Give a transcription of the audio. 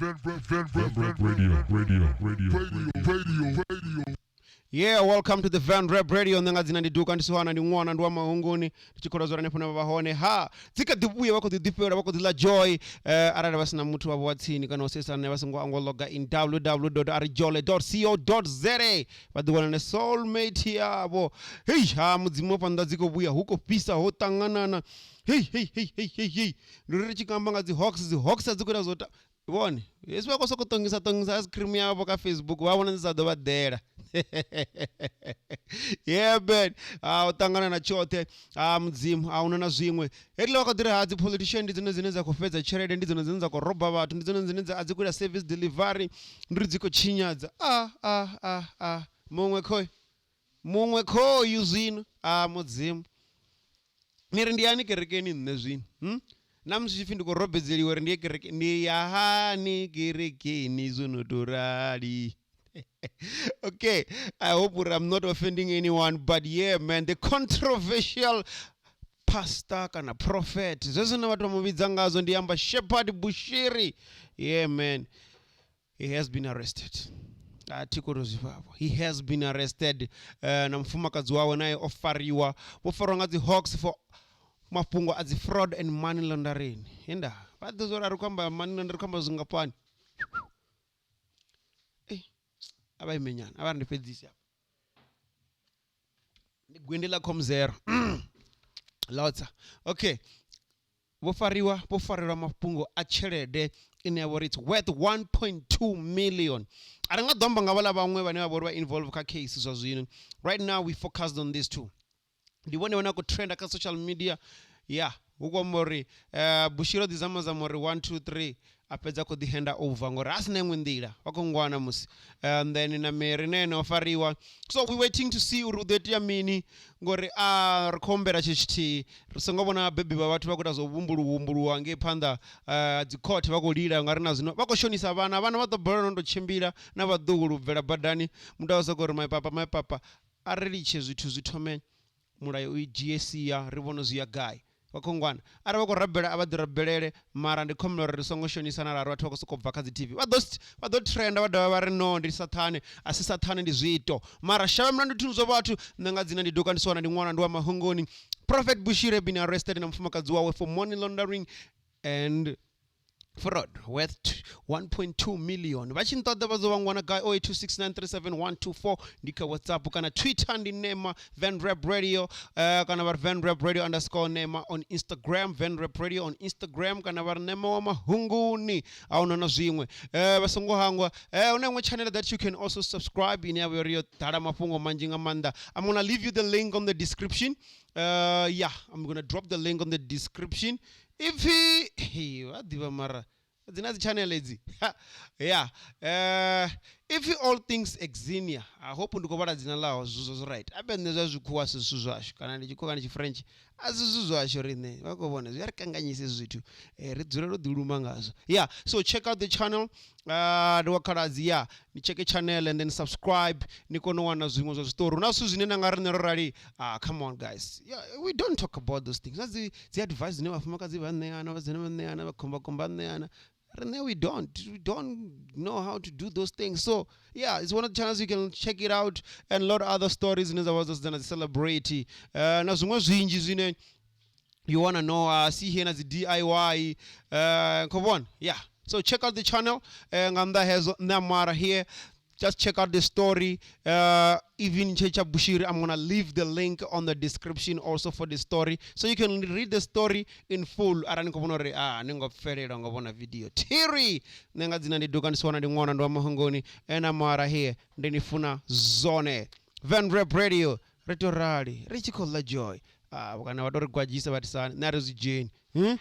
Radio, radio, radio, radio, radio. Yeah, welcome to the Van Rap Radio. Nṋe nga dzina ndi Duka, ndi Siwana, ndi ṅwana, ndi wa Mahunguni, ndi tshi khou zwa hanefho hune vha vha hone. Ha, dzi kha ḓi vhuya, vha khou ḓi ḓifhela, vha khou ḓi ḽa joy. Arali vha sina muthu wavho wa tsini kana u sedzana nae vha songo angwa loga in www.arijole.co.za vha ḓi wana na soulmate yavho. Hei, ha mudzimu wa fhanḓa dzi khou vhuya, hu khou fhisa ho ṱanganana. Hei, hei, hei, hei, hei, hei. Ndi uri ri tshi amba nga dzi hawks, dzi hawks a dzi khou ita zwo ta vhone hezwi vha khou sokou ṱongisa ṱongisa ice cream yavho kha facebook vha vhona dzi sa ḓo vha ḓela yeah man a u ṱangana na tshoṱhe a mudzimu a huna na zwiṅwe heḽi vha khou ḓi ri ha dzi politician ndi dzone dzine dza khou fhedza tshelede ndi dzone dzine dza khou roba vhathu ndi dzone dzine dza a dzi khou ita service delivery ndi uri dzi khou tshinyadza a a a a muṅwe khoyu muṅwe khoyu zwino a mudzimu ni ri ndi yani kerekeni nṋe zwino hmm? Na musi tshipfi ndi khou robedzeliwa uri ndi ye kereke ndi ya hani kerekeni zwo no tou rali. Okay, I hope uri I'm not offending anyone, but yeah man, the controversial pastor kana prophet zwe zwine vhathu vha mu vhidza ngazwo, ndi amba Shepherd Bushiri. Yeah man, he has been arrested. A thi khou tou zwifhavho, he has been arrested. Na mufumakadzi wawe naye o fariwa, vho farwa nga dzi hawks for mafhungo a dzi fraud and money laundering. Henda vha ḓo zwa uri a ri khou amba money laundering, ri khou amba zwingafhani. A vha imenyana, a vha ri ndi fhedzise afha, ndi gwindi ḽa comzero lotsa. Okay, vho fariwa, vho farelwa mafhungo a tshelede ine ya vha uri it's worth 1.2 million. A ri nga ḓo amba nga vhala vhaṅwe vhane vha vha uri vha involve kha case zwa zwino. Right now we focused on these two, ndi vhone vhane vha khou trenda kha social media. Ya hu khou amba uri Bushiri o ḓi zama zama uri 1 2 3 a fhedza khou ḓi handa over ngori a si na iṅwe nḓila vha khou ngwana musi. And then na Mary na ene o fariwa, so we waiting to see uri hu ḓo itea mini, ngori a ri khou humbela tshithu tshithihi, ri songo vhona vhabebi vha vhathu vha khou ita zwa u vhumbuluwa vhumbuluwa ngei phanḓa dzi court vha khou lila nga ri na zwino vha khou shonisa vhana. Vhana vha ḓo balelwa no tou tshimbila na vhaḓuhulu bvela badani, muthu a soko uri my papa, my papa. A ri litshe zwithu zwi thome mulayo u dzhie sia ri vhone zwi ya gai. Vha khou ngwana arali vha khou rabela a vha ḓi rabelele, mara ndi khombela uri ri songo shonisana arali vhathu vha khou sokou bva kha dzi TV vha ḓo vha ḓo trenda vha dovha vha ri no ndi sathane, a si sathane ndi zwiito. Mara shavha mulandu thundu zwa vhathu. Nṋe nga dzina ndi Duka, ndi Siwana, ndi ṅwana, ndi wa Mahungoni. Prophet Bushiri have been arrested na mufumakadzi wawe for money laundering and fraud worth 1.2 million. Vha tshi nṱoḓa vha ḓo vha ngwana gai? 0826937124 ndi kha WhatsApp kana Twitter ndi Nema Van Rap Radio, kana vha ri Van Rap Radio underscore Nema on Instagram, Van Rap Radio on Instagram, kana vha ri Nema wa Mahunguni. A huna na zwiṅwe. Vha songo hangwa, hu na iṅwe channel that you can also subscribe ine ya vha uri yo ḓala mafhungo manzhi nga maanḓa. I'm gonna leave you the link on the description. Yeah, I'm gonna drop the link on the description. Ipfi vha ḓivha mara dzina dzi channel edzi ya ipfi All Things Exenia. I hope ndi khou vhala dzina ḽaho zwo zwo right. Abe nṋe zwa zwikhuwa si zwithu zwashu, kana ndi tshikhuwa kana tshifrench a si zwithu zwashu riṋe, vha khou vhona zwi a ri kanganyisa hezwi zwithu, ri dzulela u ḓi luma ngazwo. Yeah, so check out the channel, ndi wa khaladzi ya ni cheke channel and then subscribe ni kone u wana zwiṅwe zwa zwiṱori. Hu na zwithu zwine na nga riṋe ro rali, ah come on guys, yeah, we don't talk about those things. Na dzi dzi advice dzine vhafumakadzi vha ṋeana, vha dzine vha ṋeana, vha khombakhomba ṋeana, riṋe we don't know how to do those things. So yeah, it's one of the channels you can check it out, and a lot of other stories dzine dza vha dzo sedzana dzi celebrity, na zwiṅwe zwinzhi zwine you wanna know. See here na dzi DIY, come on. Yeah, so check out the channel. Nga nnḓa hezwo nṋe amara here, just check out the story, even Checha Bushiri. I'm gonna leave the link on the description also for the story, so you can read the story in full. Arali ni khou vhona uri ah ni ngo fhelelwa nga vhona video thiri. Nṋe nga dzina ndi Duka, ndi Siwana, ndi ṅwana, ndi wa Mahungoni, and amara here ndi ni funa zone. Van Rap Radio, ri to rali ri tshi khou ḽa joy. Ah, kana vha to ri gwadzhisa vha tisani, nṋe a ri zwi dzheni, hmm?